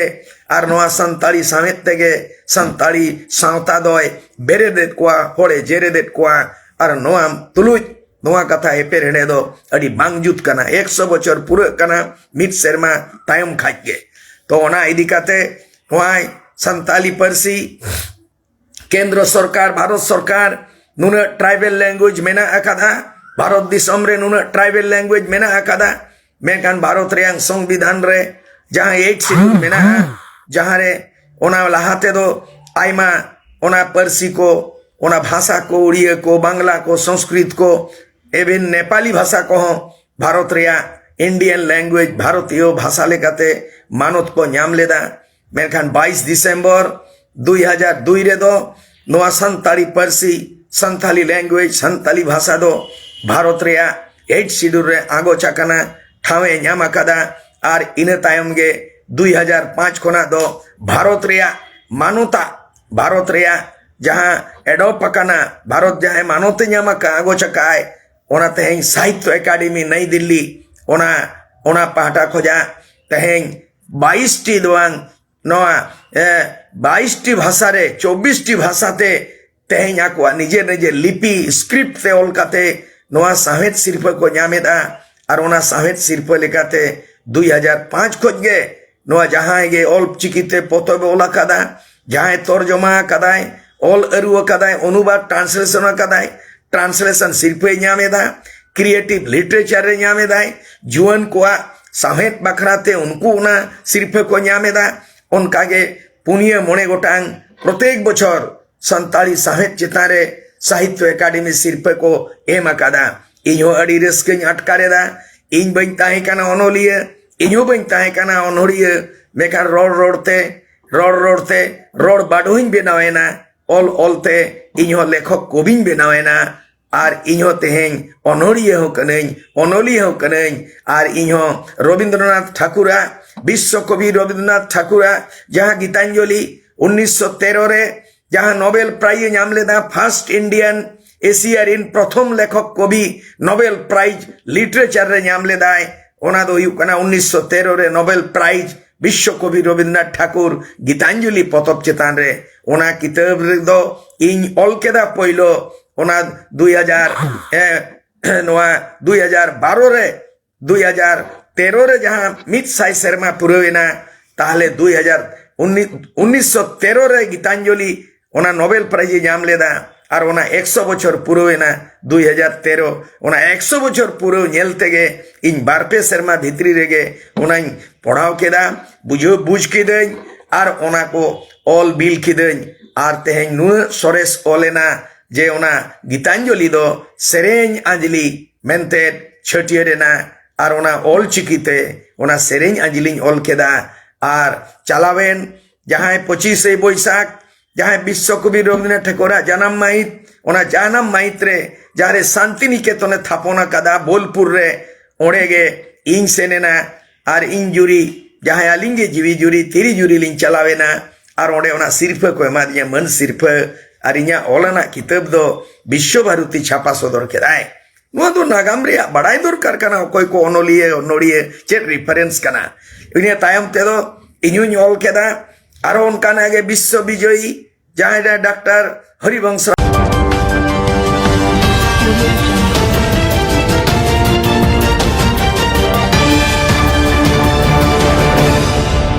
ᱟᱨ ᱱᱚᱣᱟ ᱥᱟᱱᱛᱟᱲᱤ ᱥᱟᱶᱦᱮᱫ ᱛᱮᱜᱮ ᱥᱟᱱᱛᱟᱲᱤ ᱥᱟᱶᱛᱟ ᱫᱚᱭ ᱵᱮᱨᱮᱫᱮᱫ ᱠᱚᱣᱟ, ᱦᱚᱲᱮ ᱡᱮᱨᱮᱫᱮᱫ ᱠᱚᱣᱟ, ᱟᱨ ᱱᱚᱣᱟ ᱛᱩᱞᱩᱡ ᱱᱚᱣᱟ ᱠᱟᱛᱷᱟ ᱮᱯᱮᱨᱦᱮᱸᱰᱮ ᱫᱚ ᱟᱹᱰᱤ ᱵᱟᱝ ᱡᱩᱛ ᱠᱟᱱᱟ᱾ ᱮᱠᱥᱚ ᱵᱚᱪᱷᱚᱨ ᱯᱩᱨᱟᱹᱜ ᱠᱟᱱᱟ ᱢᱤᱫ ᱥᱮᱨᱢᱟ ᱛᱟᱭᱚᱢ ᱠᱷᱟᱡ ᱜᱮ᱾ ᱛᱚ ᱚᱱᱟ ᱤᱫᱤ ᱠᱟᱛᱮ ᱱᱚᱣᱟ ᱥᱟᱱᱛᱟᱲᱤ ᱯᱟᱹᱨᱥᱤ ᱠᱮᱱᱫᱨᱚ ᱥᱚᱨᱠᱟᱨ, ᱵᱷᱟᱨᱚᱛ ᱥᱚᱨᱠᱟᱨ ᱱᱩᱱᱟᱹᱜ tribal language ᱢᱮᱱᱟᱜ ᱟᱠᱟᱫᱟ, ᱵᱷᱟᱨᱚᱛ ᱫᱤᱥᱚᱢ ᱨᱮ ᱱᱩᱱᱟᱹᱜ tribal language ᱢᱮᱱᱟᱜ ᱟᱠᱟᱫᱟ, ᱢᱮᱱᱠᱷᱟᱱ ᱵᱷᱟᱨᱚᱛ ᱨᱮᱭᱟᱜ ᱥᱚᱝᱵᱤᱫᱷᱟᱱ ᱨᱮ ᱡᱟᱦᱟᱸ eighth schedule ᱢᱮᱱᱟᱜᱼᱟ, ᱡᱟᱦᱟᱸ ᱨᱮ ᱚᱱᱟ ᱞᱟᱦᱟ ᱛᱮᱫᱚ ᱟᱭᱢᱟ ᱚᱱᱟ ᱯᱟᱹᱨᱥᱤ ᱠᱚ, ᱚᱱᱟ ᱵᱷᱟᱥᱟ ᱠᱚ, ᱩᱲᱤᱭᱟᱹ ᱠᱚ, ᱵᱟᱝᱞᱟ ᱠᱚ, ᱥᱚᱝᱥᱠᱨᱤᱛ ᱠᱚ, even ᱱᱮᱯᱟᱞᱤ ᱵᱷᱟᱥᱟ ᱠᱚᱦᱚᱸ ᱵᱷᱟᱨᱚᱛ ᱨᱮᱭᱟᱜ Indian language, ᱵᱷᱟᱨᱚᱛᱤᱭᱚ ᱵᱷᱟᱥᱟ ᱞᱮᱠᱟᱛᱮ ᱢᱟᱱᱚᱛ ᱠᱚ ᱧᱟᱢ ᱞᱮᱫᱟ᱾ ᱢᱮᱱᱠᱷᱟᱱ ᱵᱟᱭᱤᱥ ᱰᱤᱥᱮᱢᱵᱚᱨ ᱫᱩᱭ ᱦᱟᱡᱟᱨ ᱫᱩᱭ ᱨᱮᱫᱚ ᱱᱚᱣᱟ ᱥᱟᱱᱛᱟᱲᱤ ᱯᱟᱹᱨᱥᱤ, ᱥᱟᱱᱛᱟᱲᱤ language, ᱥᱟᱱᱛᱟᱲᱤ ᱵᱷᱟᱥᱟ ᱫᱚ ᱵᱷᱟᱨᱚᱛ ᱨᱮᱭᱟᱜ eighth schedule ᱨᱮ ᱟᱸᱜᱚᱪ ᱟᱠᱟᱱᱟ, ᱴᱷᱟᱶ ᱮ ᱧᱟᱢ ᱟᱠᱟᱫᱟ᱾ ᱟᱨ ᱤᱱᱟᱹ ᱛᱟᱭᱚᱢ ᱜᱮ ᱫᱩᱭ ᱦᱟᱡᱟᱨ ᱯᱟᱸᱪ ᱠᱷᱚᱱᱟᱜ ᱫᱚ ᱵᱷᱟᱨᱚᱛ ᱨᱮᱭᱟᱜ ᱢᱟᱱᱚᱛᱟᱜ, ᱵᱷᱟᱨᱚᱛ ᱨᱮᱭᱟᱜ ᱡᱟᱦᱟᱸ adopt ᱟᱠᱟᱱᱟ, ᱵᱷᱟᱨᱚᱛ ᱡᱟᱦᱟᱸᱭ ᱢᱟᱱᱚᱛ ᱮ ᱧᱟᱢ ᱟᱠᱟᱫ, ᱟᱸᱜᱚᱪ ᱟᱠᱟᱫ ᱟᱭ, ᱚᱱᱟ ᱛᱮᱦᱮᱧ ᱥᱟᱦᱤᱛᱛᱚ ᱮᱠᱟᱰᱮᱢᱤ ᱱᱟᱭ ᱫᱤᱞᱞᱤ, ᱚᱱᱟ, ᱚᱱᱟ ᱯᱟᱦᱴᱟ ᱠᱷᱚᱡᱟᱜ ᱛᱮᱦᱮᱧ ᱵᱟᱭᱤᱥ ᱴᱤ ᱫᱚ ᱵᱟᱝ, ᱱᱚᱣᱟ, ᱮ, ᱵᱟᱭᱤᱥ ᱴᱤ ᱵᱷᱟᱥᱟ ᱨᱮ ᱪᱚᱵᱵᱤᱥ ᱴᱤ ᱵᱷᱟᱥᱟ ᱛᱮ ᱛᱮᱦᱮᱧ ᱟᱠᱚᱣᱟᱜ ᱱᱤᱡᱮᱨ ᱱᱤᱡᱮᱨ ᱞᱤᱯᱤ, script ᱛᱮ ᱚᱞ ᱠᱟᱛᱮ ᱱᱚᱣᱟ ᱥᱟᱶᱦᱮᱫ ᱥᱤᱨᱯᱟᱹ ᱠᱚ ᱧᱟᱢ ᱮᱫᱟ᱾ ᱟᱨ ᱚᱱᱟ ᱥᱟᱶᱦᱮᱫ ᱥᱤᱨᱯᱟᱹ ᱞᱮᱠᱟᱛᱮ ᱫᱩᱭ ᱦᱟᱡᱟᱨ ᱯᱟᱸᱪ ᱠᱷᱚᱡ ᱜᱮ ᱱᱚᱣᱟ ᱡᱟᱦᱟᱸᱭ ᱜᱮ ᱚᱞ ᱪᱤᱠᱤ ᱛᱮ ᱯᱚᱛᱚᱵ ᱮ ᱚᱞ ᱟᱠᱟᱫᱟ, ᱡᱟᱦᱟᱸᱭ ᱛᱚᱨᱡᱚᱢᱟ ᱟᱠᱟᱫᱟᱭ, ᱚᱞ ᱟᱹᱨᱩ ᱟᱠᱟᱫᱟᱭ, ᱚᱱᱩᱵᱟᱫ, translation ᱟᱠᱟᱫᱟᱭ, translation ᱥᱤᱨᱯᱟᱹᱭ ᱧᱟᱢ ᱮᱫᱟ, creative literature ᱮ ᱧᱟᱢ ᱮᱫᱟᱭ, ᱡᱩᱣᱟᱹᱱ ᱠᱚᱣᱟᱜ ᱥᱟᱶᱦᱮᱫ ᱵᱟᱠᱷᱨᱟ ᱛᱮ ᱩᱱᱠᱩ ᱚᱱᱟ ᱥᱤᱨᱯᱟᱹ ᱠᱚ ᱧᱟᱢ ᱮᱫᱟ᱾ ᱚᱱᱠᱟ ᱜᱮ ᱯᱩᱱᱭᱟᱹ ᱢᱚᱬᱮ ᱜᱚᱴᱟᱝ ᱯᱨᱚᱛᱮᱠ ᱵᱚᱪᱷᱚᱨ ᱥᱟᱱᱛᱟᱲᱤ ᱥᱟᱶᱦᱮᱫ ᱪᱮᱛᱟᱱ ᱨᱮ ᱥᱟᱦᱤᱛᱛᱚ ᱮᱠᱟᱰᱮᱢᱤ ᱥᱤᱨᱯᱟᱹ ᱠᱚ ᱮᱢ ᱟᱠᱟᱫᱟ᱾ ᱤᱧ ᱦᱚᱸ ᱟᱹᱰᱤ ᱨᱟᱹᱥᱠᱟᱹᱧ ᱟᱴᱠᱟᱨ ᱮᱫᱟ᱾ ᱤᱧ ᱵᱟᱹᱧ ᱛᱟᱦᱮᱸ ᱠᱟᱱᱟ ᱚᱱᱚᱞᱤᱭᱟᱹ, ᱤᱧ ᱦᱚᱸ ᱵᱟᱹᱧ ᱛᱟᱦᱮᱸ ᱠᱟᱱᱟ ᱚᱱᱚᱲᱤᱭᱟᱹ, ᱢᱮᱱᱠᱷᱟᱱ ᱨᱚᱲ ᱨᱚᱲ ᱛᱮ, ᱨᱚᱲ ᱨᱚᱲ ᱛᱮ ᱨᱚᱲ ᱵᱟᱰᱚᱦᱤᱧ ᱵᱮᱱᱟᱣ ᱮᱱᱟ᱾ ᱚᱞ ᱚᱞ ᱛᱮ ᱤᱧ ᱦᱚᱸ ᱞᱮᱠᱷᱚᱠ ᱠᱚᱵᱤᱧ ᱵᱮᱱᱟᱣ ᱮᱱᱟ᱾ ᱟᱨ ᱤᱧ ᱦᱚᱸ ᱛᱮᱦᱮᱧ ᱚᱱᱚᱲᱤᱭᱟᱹ ᱦᱚᱸ ᱠᱟᱹᱱᱟᱹᱧ, ᱚᱱᱚᱞᱤᱭᱟᱹ ᱦᱚᱸ ᱠᱟᱹᱱᱟᱹᱧ᱾ ᱟᱨ ᱤᱧ ᱦᱚᱸ ᱨᱚᱵᱤᱱᱫᱨᱚᱱᱟᱛᱷ ᱴᱷᱟᱠᱩᱨᱟᱜ, ᱵᱤᱥᱥᱚ ᱠᱚᱵᱤ ᱨᱚᱵᱤᱱᱫᱨᱚᱱᱟᱛᱷ ᱴᱷᱟᱠᱩᱨᱟᱜ ᱡᱟᱦᱟᱸ ᱜᱤᱛᱟᱧᱡᱚᱞᱤ ᱩᱱᱤᱥᱥᱚ ᱛᱮᱨᱚ ᱨᱮ ᱡᱟᱦᱟᱸ ᱱᱳᱵᱮᱞ ᱯᱨᱟᱭᱤᱡᱽ ᱮ ᱧᱟᱢ ᱞᱮᱫᱟ, first Indian ᱮᱥᱤᱭᱟ ᱨᱤᱱ ᱯᱨᱚᱛᱷᱚᱢ ᱞᱮᱠᱷᱚᱠ ᱠᱚᱵᱤ ᱱᱳᱵᱮᱞ ᱯᱨᱟᱭᱤᱡᱽ ᱞᱤᱴᱟᱨᱮᱪᱟᱨ ᱨᱮ ᱧᱟᱢ ᱞᱮᱫᱟᱭ᱾ ᱚᱱᱟ ᱫᱚ ᱦᱩᱭᱩᱜ ᱠᱟᱱᱟ ᱩᱱᱤᱥᱥᱚ ᱛᱮᱨᱚ ᱨᱮ ᱱᱳᱵᱮᱞ ᱯᱨᱟᱭᱤᱡᱽ ᱵᱤᱥᱥᱚ ᱠᱚᱵᱤ ᱨᱚᱵᱤᱱᱫᱨᱚᱱᱟᱛᱷ ᱴᱷᱟᱠᱩᱨ ᱜᱤᱛᱟᱧᱡᱚᱞᱤ ᱯᱚᱛᱚᱵ ᱪᱮᱛᱟᱱ ᱨᱮ᱾ ᱚᱱᱟ ᱠᱤᱛᱟᱹᱵ ᱨᱮᱫᱚ ᱤᱧ ᱚᱞ ᱠᱮᱫᱟ ᱯᱳᱭᱞᱳ, ᱚᱱᱟ ᱫᱩᱭ ᱦᱟᱡᱟᱨ, ᱮ, ᱱᱚᱣᱟ ᱫᱩᱭ ᱦᱟᱡᱟᱨ ᱵᱟᱨᱚ ᱨᱮ, ᱫᱩᱭ ᱦᱟᱡᱟᱨ ᱛᱮᱨᱚ ᱨᱮ ᱡᱟᱦᱟᱸ ᱢᱤᱫ ᱥᱟᱭ ᱥᱮᱨᱢᱟ ᱯᱩᱨᱟᱹᱣ ᱮᱱᱟ, ᱛᱟᱦᱞᱮ ᱫᱩᱭ ᱦᱟᱡᱟᱨ ᱩᱱᱤᱥ, ᱩᱱᱤᱥᱥᱚ ᱛᱮᱨᱚ ᱨᱮ ᱜᱤᱛᱟᱧᱡᱚᱞᱤ ᱚᱱᱟ ᱱᱳᱵᱮᱞ ᱯᱨᱟᱭᱤᱡᱽ ᱮ ᱧᱟᱢ ᱞᱮᱫᱟ᱾ ᱟᱨ ᱚᱱᱟ ᱮᱠᱥᱚ ᱵᱚᱪᱷᱚᱨ ᱯᱩᱨᱟᱹᱣ ᱮᱱᱟ ᱫᱩᱭ ᱦᱟᱡᱟᱨ ᱛᱮᱨᱚ᱾ ᱚᱱᱟ ᱮᱠᱥᱚ ᱵᱚᱪᱷᱚᱨ ᱯᱩᱨᱟᱹᱣ ᱧᱮᱞ ᱛᱮᱜᱮ ᱤᱧ ᱵᱟᱨ ᱯᱮ ᱥᱮᱨᱢᱟ ᱵᱷᱤᱛᱨᱤ ᱨᱮᱜᱮ ᱚᱱᱟᱧ ᱯᱚᱲᱦᱟᱣ ᱠᱮᱫᱟ, ᱵᱩᱡᱷᱟᱹᱣ ᱵᱩᱡᱽ ᱠᱤᱫᱟᱹᱧ᱾ ᱟᱨ ᱚᱱᱟ ᱠᱚ ᱚᱞ ᱵᱤᱞ ᱠᱤᱫᱟᱹᱧ᱾ ᱟᱨ ᱛᱮᱦᱮᱧ ᱱᱩᱱᱟᱹᱜ ᱥᱚᱨᱮᱥ ᱚᱞ ᱮᱱᱟ ᱡᱮ ᱚᱱᱟ ᱜᱤᱛᱟᱧᱡᱚᱞᱤ ᱫᱚ ᱥᱮᱨᱮᱧ ᱟᱸᱡᱽᱞᱤ ᱢᱮᱱᱛᱮ ᱪᱷᱟᱹᱴᱭᱟᱹᱨ ᱮᱱᱟ᱾ ᱟᱨ ᱚᱱᱟ ᱚᱞ ᱪᱤᱠᱤᱛᱮ ᱚᱱᱟ ᱥᱮᱨᱮᱧ ᱟᱸᱡᱽᱞᱤᱧ ᱚᱞ ᱠᱮᱫᱟ᱾ ᱟᱨ ᱪᱟᱞᱟᱣᱮᱱ ᱡᱟᱦᱟᱸᱭ ᱯᱚᱸᱪᱤᱥᱮ ᱵᱳᱭᱥᱟᱠᱷ, ᱡᱟᱦᱟᱸᱭ ᱵᱤᱥᱥᱚ ᱠᱚᱵᱤ ᱨᱚᱵᱤᱱᱫᱨᱚᱱᱟᱛᱷ ᱴᱷᱟᱹᱠᱩᱨᱟᱜ ᱡᱟᱱᱟᱢ ᱢᱟᱹᱦᱤᱛ, ᱚᱱᱟ ᱡᱟᱱᱟᱢ ᱢᱟᱹᱦᱤᱛ ᱨᱮ ᱡᱟᱦᱟᱸ ᱨᱮ ᱥᱟᱱᱛᱤ ᱱᱤᱠᱮᱛᱚᱱᱮ ᱛᱷᱟᱯᱚᱱ ᱟᱠᱟᱫᱟ ᱵᱳᱞᱯᱩᱨ ᱨᱮ, ᱚᱸᱰᱮ ᱜᱮ ᱤᱧ ᱥᱮᱱ ᱮᱱᱟ᱾ ᱟᱨ ᱤᱧ ᱡᱩᱨᱤ, ᱡᱟᱦᱟᱸᱭ ᱟᱹᱞᱤᱧ ᱜᱮ ᱡᱤᱣᱤ ᱡᱩᱨᱤ, ᱛᱤᱨᱤ ᱡᱩᱨᱤ ᱞᱤᱧ ᱪᱟᱞᱟᱣ ᱮᱱᱟ᱾ ᱟᱨ ᱚᱸᱰᱮ ᱚᱱᱟ ᱥᱤᱨᱯᱷᱟᱹ ᱠᱚ ᱮᱢᱟᱫᱤᱧᱟ, ᱢᱟᱹᱱ ᱥᱤᱨᱯᱷᱟᱹ᱾ ᱟᱨ ᱤᱧᱟᱹᱜ ᱚᱞ ᱟᱱᱟᱜ ᱠᱤᱛᱟᱹᱵ ᱫᱚ ᱵᱤᱥᱥᱚ ᱵᱷᱟᱨᱚᱛᱤ ᱪᱷᱟᱯᱟ ᱥᱚᱫᱚᱨ ᱠᱮᱫᱟᱭ᱾ ᱱᱚᱣᱟ ᱫᱚ ᱱᱟᱜᱟᱢ ᱨᱮᱭᱟᱜ ᱵᱟᱲᱟᱭ ᱫᱚᱨᱠᱟᱨ ᱠᱟᱱᱟ, ᱚᱠᱚᱭ ᱠᱚ ᱚᱱᱚᱞᱤᱭᱟᱹ, ᱚᱱᱚᱲᱤᱭᱟᱹ, ᱪᱮᱫ ᱨᱮᱯᱷᱟᱨᱮᱱᱥ ᱠᱟᱱᱟ᱾ ᱤᱱᱟᱹ ᱛᱟᱭᱚᱢ ᱛᱮᱫᱚ ᱤᱧ ᱦᱚᱧ ᱚᱞ ᱠᱮᱫᱟ᱾ ᱟᱨᱚ ᱚᱱᱠᱟᱱᱟᱜ ᱜᱮ ᱵᱤᱥᱥᱚ ᱵᱤᱡᱚᱭᱤ, ᱡᱟᱦᱟᱸᱭ ᱫᱚ ᱰᱟᱠᱛᱟᱨ ᱦᱚᱨᱤᱵᱚᱝᱥ ᱨᱟᱣ᱾